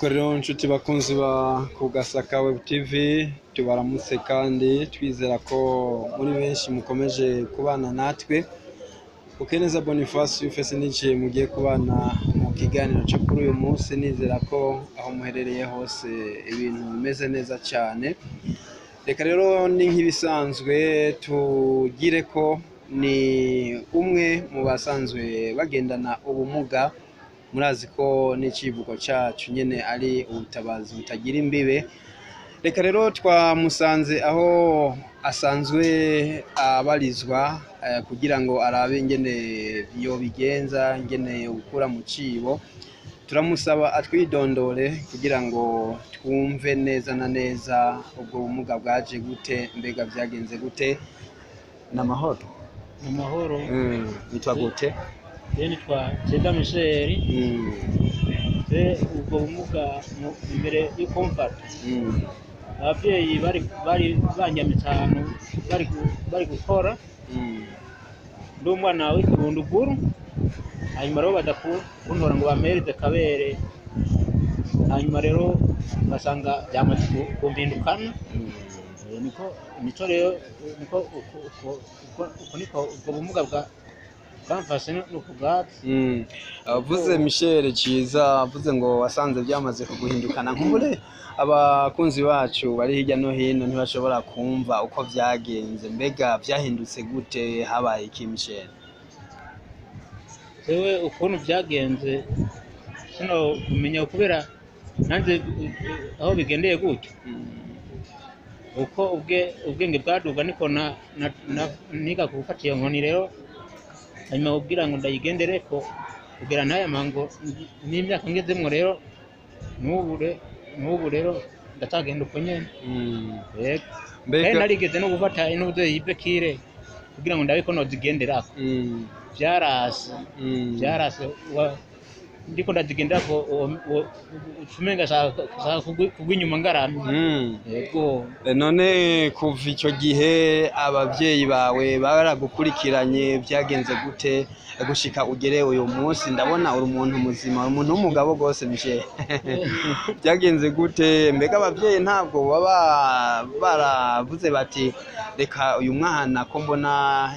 Nuko rero nshuti bakunzi ba Kugasaka Web TV, tubaramutse kandi twizera ko muri benshi mukomeje kubana natwe. Ukeneza Boniface Yufese niciye mugiye kubana mu kiganiro cyo kuri uyu munsi, nizera ko aho muherereye hose ibintu bimeze neza cyane. Reka rero ni nk'ibisanzwe tugire ko ni umwe mu basanzwe bagendana ubumuga. Murazi ko n'icivugo cyacu nyene ari ubutabazi butagira imbibe. Reka rero twamusanze aho asanzwe abarizwa kugira ngo arabe ingene yobigenza, ingene yokura mu cibo. Turamusaba atwidondore kugira ngo twumve neza na neza ubwo bumuga bwaje gute, mbega byagenze gute. N'amahoro? Amahoro. Witwa gute? Je nitwa Ceda Michel. Je ubwo bumuga imbere yo kumfata, abavyeyi bari banyamitse ahantu bari gukora. Ndi umwana w'ikibunduguru, hanyuma rero baza kuntora ngo bampereze kabere, hanyuma rero basanga byamaze kumpindukana. Niko nico rero niko uko niko ubwo bumuga bwamfashe no kubwatsi. Avuze Michel Ciza, avuze ngo wasanze byamaze kuguhindukana. Nkubure abakunzi bacu bari hirya no hino ntibashobora kumva uko byagenze, mbega byahindutse gute, habaye iki Michel? Jewe ukuntu byagenze sino kumenya, kubera nanjye aho bigendeye gutyo, uko ubwenge bwaduga niko niga gufata iyo nkoni rero, hanyuma kugira ngo ndayigendereko kugera n'aya mango n'imyaka ngezemwo rero n'ubu rero ndatagenda uko nyene. Yego. Kandi narigeze no gufata inuze y'ibekire kugira ngo ndabe ko nozigenderako. Vyarase. Vyarase, ndiko ndazigenderako ucumenga shaka kugwa inyuma ngaramye. Yego. None kuva icyo gihe abavyeyi bawe baragukurikiranye, byagenze gute gushika ugere uyu munsi? Ndabona uri umuntu muzima, uri umuntu w'umugabo rwose Michel. Byagenze gute? Mbega abavyeyi ntabwo baba baravuze bati reka uyu mwana ko mbona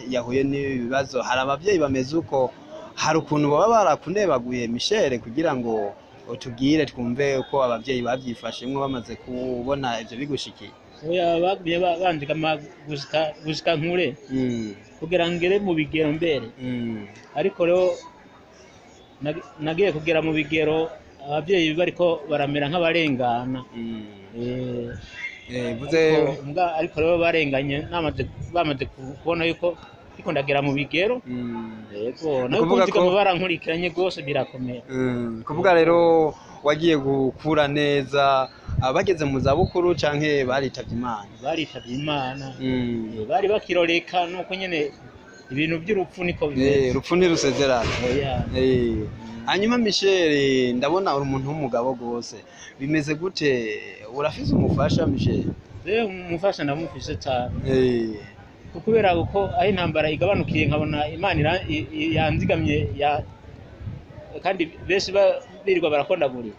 yahuye n'ibi bibazo? Hari abavyeyi bameze uko, hari ukuntu baba barakunebaguye Michel, kugira ngo utubwire twumve uko abavyeyi bavyifashemwo bamaze kubona ivyo bigushikiye. Oya, bagumye banzigama gushika nkure, kugira ngere mu bigero mbere. Ariko rero nagiye kugera mu bigero abavyeyi bariko baramera nk'abarengana. Ariko rero barenganye bamaze kubona yuko ariko ndagera mu bigero. Yego, nayo kunzigama barankurikiranye rwose birakomeye. Kuvuga rero wagiye gukura neza, abageze mu zabukuru canke baritavye Imana? Baritavye Imana. Bari bakiroreka, nuko nyene ibintu by'urupfu niko bimeze. Urupfu ntirusezerana. Hanyuma Michel, ndabona uri umuntu w'umugabo rwose, bimeze gute? Urafise umufasha Michel? Umufasha ndamufise cyane. Kubera uko aho intambara igabanukiye nkabona Imana yanzigamye, kandi benshi birirwa barakondagurira.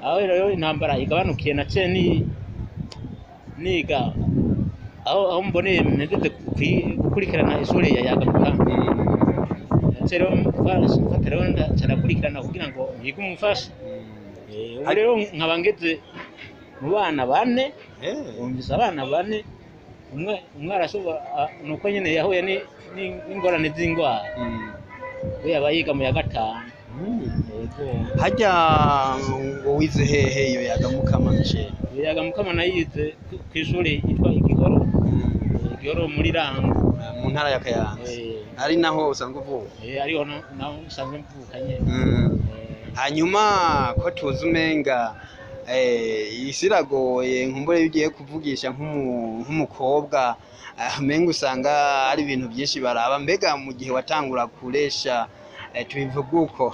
Aho rero intambara igabanukiye naciye niga aho mboneye mpeze gukurikirana ishuri ya Yaga Mukama. Naciye rero mfata rero ndakurikirana kugira ngo mpige umufasha. Ubu rero nkaba ngeze mu bana bane, wumvise abana bane. Umwe arashobora, nuko nyene yahuye n'ingorane z'indwara. We yaba yiga mu ya gatanu. Harya ngo wize hehe iyo Yaga Mukama Michel? Yaga Mukama nayize kw'ishuri yitwa Igihoro. Igihoro muri Rango, mu ntara ya Kayanza. Ari naho usanzwe uvuka? Ariho naho nsanzwe mvuka nyene. Hanyuma ko tuzi umenga isi iragoye, nkumbure iyo ugiye kuvugisha nk'umukobwa umenga usanga ari ibintu byinshi baraba. Mbega mu gihe watangura kuresha, tubivuga uko,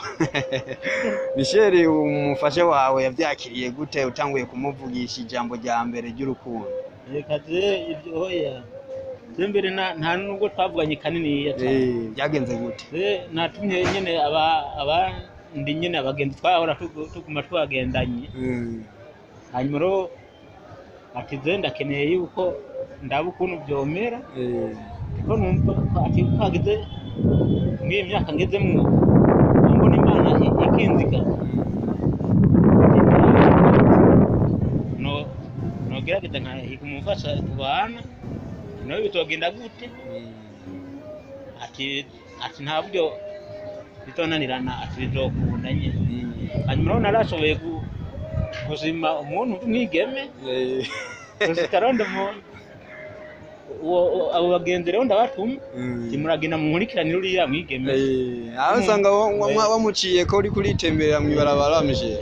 Michel umufasha wawe yavyakiriye gute utanguye kumuvugisha ijambo rya mbere ry'urukundo? Reka je ibyo hoya, je mbere nta nubwo twavuganye kaniniya cyane. Byagenze gute? Natumye nyene aba abandi nyene abagenzi twahora tuguma twagendanye. Hanyuma rero ati ze ndakeneye yuko ndaba ukuntu vyomera, kuko numva ko ati hageze mw'iyi myaka ngezemwo mbona Imana ikinziga, no nogerageza nkahiga umufasha tubana, nawe bitogenda gute? Ati nta buryo bitonanirana, ati bizokunda nyene. Hanyuma rero narashoboye kuzima umuntu w'umwigeme, gushika rero abo bagenzi rero ndabatuma, nti muragenda munkurikiranire uriya mwigeme. Aho usanga wamuciye ko uriko uritemberera mw'ibarabara Michel.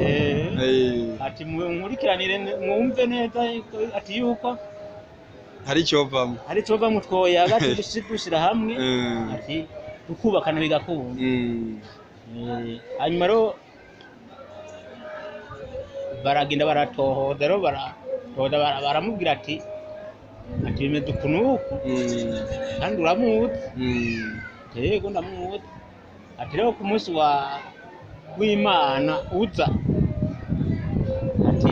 Ati munkurikiranire mwumve neza ati yuko hari icovamwo, hari icovamwo twoyaga dushira hamwe, ati tukubakana bigakunda. Hanyuma rero baragenda baratohoza, rero baratohoza baramubwira ati bimeze uku n'uku, kandi uramuzi? Yego ndamuzi. Ati rero ku munsi w'Imana uza, ati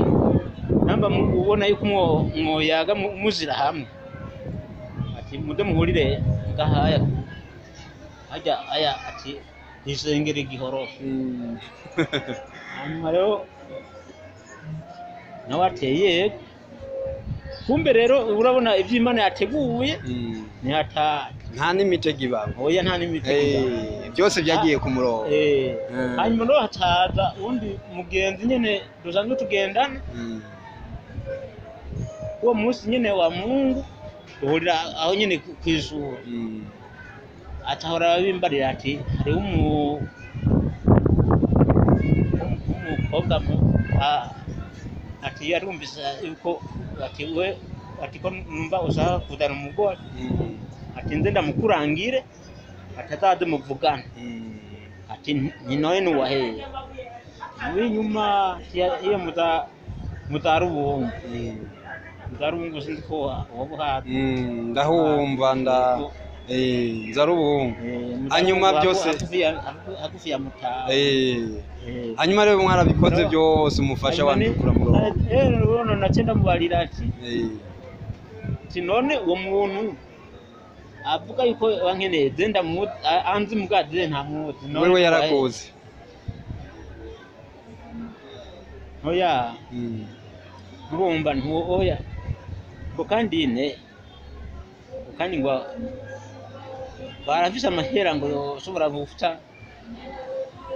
namba ubona yuko mwoyaga muzira hamwe, ati muze muhurire ngahaya hajya aya, ati isengero igihorosho. Hanyuma rero nawe ateye yego. Kumbe rero urabona ivyo Imana yateguye, ntihataye nta n'imitego ibamo. Oya, nta n'imitego ibamo. Byose byagiye ku murongo. Hanyuma rero hataza uwundi mugenzi nyene dusanzwe tugendana, uwo munsi nyene wa Mungu duhurira aho nyene kw'ishuri. Atahora abimbarira ati hariho umukobwa ati yarumvise yuko ati we ati ko numva ushaka kuzana umugore, ati nze ndamukurangire, ati azaze muvugane. Ati ni noye nuwaheye w'inyuma iyo muzarubungu muzarubungu, sinzi ko woba uhazi. Ndahumva nda nzarubungu. Hanyuma byose hagufi ya Mutaho. Hanyuma rero mwarabikoze byose, umufasha wanje kura murongo. Rero nace ndamubarira ati ati none uwo muntu avuga yuko wankeneye ze ndamuzi, anzi mugaze ntamuzi. Wewe yarakuzi? Oya, urumva ntuwo oya, ngo kandi ne ngo kandi ngo barafise amahera ngo yoshobora guca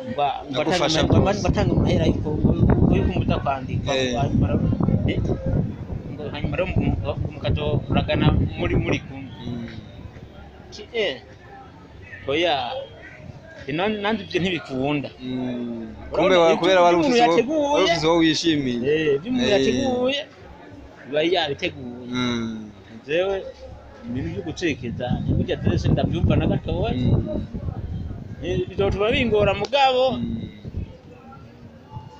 ngo Agufasha ngo batanga amahera yuko yuko muza kwandika, hanyuma ngo hanyuma rero mukazoragana muri kumwe. Ati oya, nanjye ibyo ntibikunda. Kumbe kubera wari Ibyo umuntu ufise yateguye. Wari ufise uwo wishimiye. Ibyo umuntu yateguye biba yabiteguye. Jewe ibintu byo gucikiza burya byose ndabyumva na gatoya, bizotuma bingora mugabo.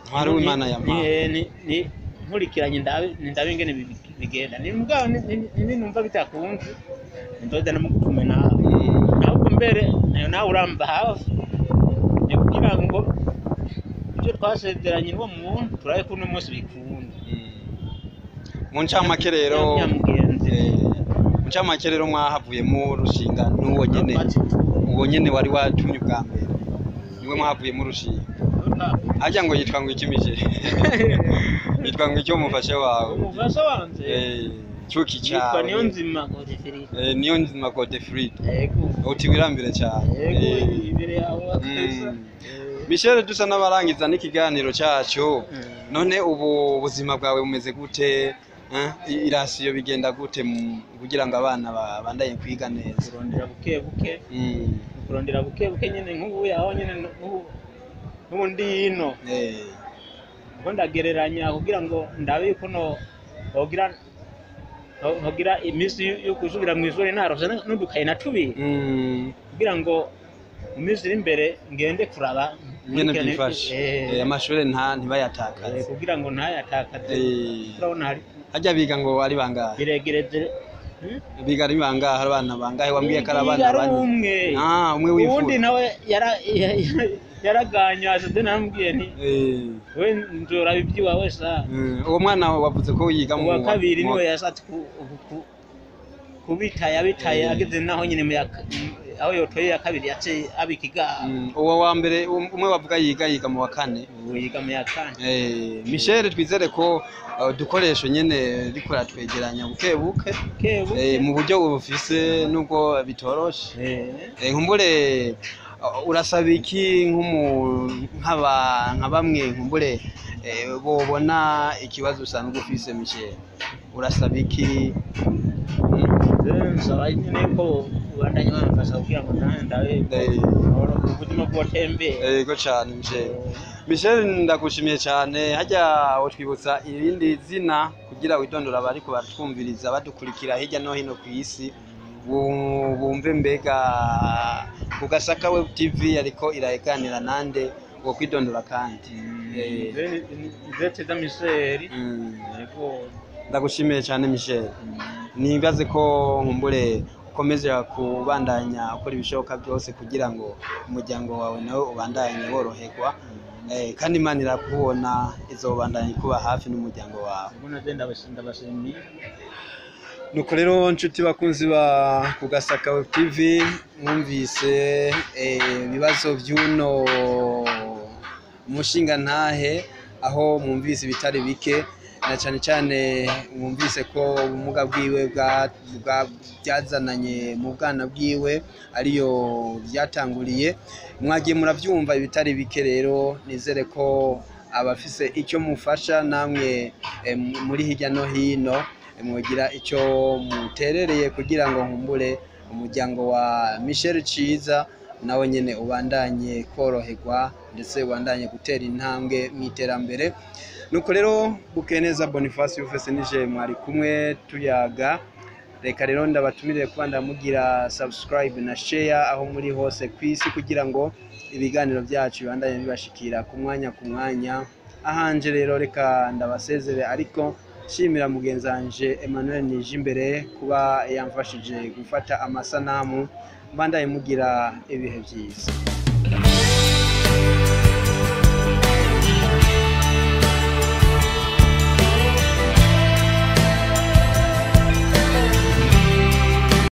Ntwari w'Imana yampaye. Ni nkurikiranye ndabe ingene bigenda, ni mugabo ni numva bitakunze ndoza namugutume nawe, ahubwo mbere nayo nawe uramba hafi, ni kugira ngo ibyo twasezeranye n'uwo muntu turabe ko uno munsi bikunda. Mu ncamake rero Nyamugenzi. Mu ncamake rero mwahavuyemo urushinga n'uwo nyene, uwo nyene wari watumye ubwa mbere niwe mwavuyemo urushinga. Harya ngo yitwa ngo iki Michel? Yitwa ngo iki umufasha wawe? Umufasha wanje Cuki yitwa cyawe. Niyonzima Godefrida. Niyonzima Godefrida. Yego. Uti wirambire cyane. Yego, imbere yawe kabisa. Michel, dusa n'abarangiza n'ikiganiro cyacu, none ubu buzima bwawe bumeze gute? Irasiyo bigenda gute kugira ngo abana babandanye kwiga neza? Kurondera buke buke, kurondera buke buke nyene, nk'ubu yaho nyene n'ubu ndi hino, ubwo ndagereranya kugira ngo ndabe yuko no hogira hogira iminsi yo gusubira mu ishuri narose n'udukaye na tubiri, kugira ngo mu minsi iri imbere ngende kuraba Ingene byifashe. Amashure nta ntibayatakaze. Kugira ngo ntayatakaze. Urabona hari Harya biga ngo ari bangahe? Biregereje. Biga ari bangahe? Abana bangahe? Wambwiye ko ari abana Yiga ari bane. umwe. Ah, umwe Uwundi w'imfura. nawe yara Yaraganyaje, de namubwiye nti we nzoraba iby'iwawe sa. Uwo mwana wavuze ko yiga mu Uwa kabiri mu niwe yashatse kubita, yabitaye ageze naho nyine aho yotoye ya kabiri yaciye abika igaha. Uwo wa mbere, umwe wavuga yiga mu wa kane. Ubu yiga mu ya kane. Michel, twizere ko udukoresho nyene riko ratwegeranya buke buke. Kebu. Mu buryo bufise nubwo bitoroshe. Nkumbure urasaba iki nk'aba nka bamwe nkumbure bobona ikibazo usanzwe ufise? Michel, urasaba iki? Nsaba nyine ko ubandanya bamfasha kugira ngo nanjye ndabe ubuzima bwotembera. Yego cane, Michel. Michel, ndagushimiye cyane. Hajya wotwibutsa irindi zina kugira widondora abariko baratwumviriza, badukurikira hirya no hino ku isi, bumve mbega ku Gasaka Web TV ariko iraganira nande, wo kwidondora kandi. Nzeteza Michel. Yego. Ndagushimiye cyane, Michel. Nibaze ko nkumbure ukomeze kubandanya ukora ibishoboka byose kugira ngo umuryango wawe nawe ubandanye woroherwa. Kandi Imana irakubona, izobandanya ikuba hafi n'umuryango wawe. Ubwo navyo ndabashimiye. Nuko rero nshuti bakunzi ba ku Gasaka Web TV, mwumvise ibibazo by'uno mushingantahe, aho mwumvise ibitari bike, na cyane cyane mwumvise ko ubumuga bwiwe byazananye mu bwana bwiwe, ariyo byatanguriye. Mwagiye murabyumva ibitari bike. Rero nizere ko abafise icyo mufasha namwe muri hirya no hino mwogira icyo muterereye kugira ngo nkumbure umuryango wa Michel Ciza nawe nyene ubandanye koroherwa, ndetse ubandanye gutera intambwe mu iterambere. Nuko rero Bukeneza Boniface Ufese nije mwari kumwe tuyaga. Reka rero ndabatumire kuba ndamugira subscribe na share aho muri hose ku isi, kugira ngo ibiganiro byacu bibandanye bibashikira ku mwanya ku mwanya. Ahanje rero reka ndabasezere, ariko nshimira mugenzi wanje Emmanuel Nijimbere kuba yamfashije gufata amasanamu. Mbandaye mugira ibihe byiza.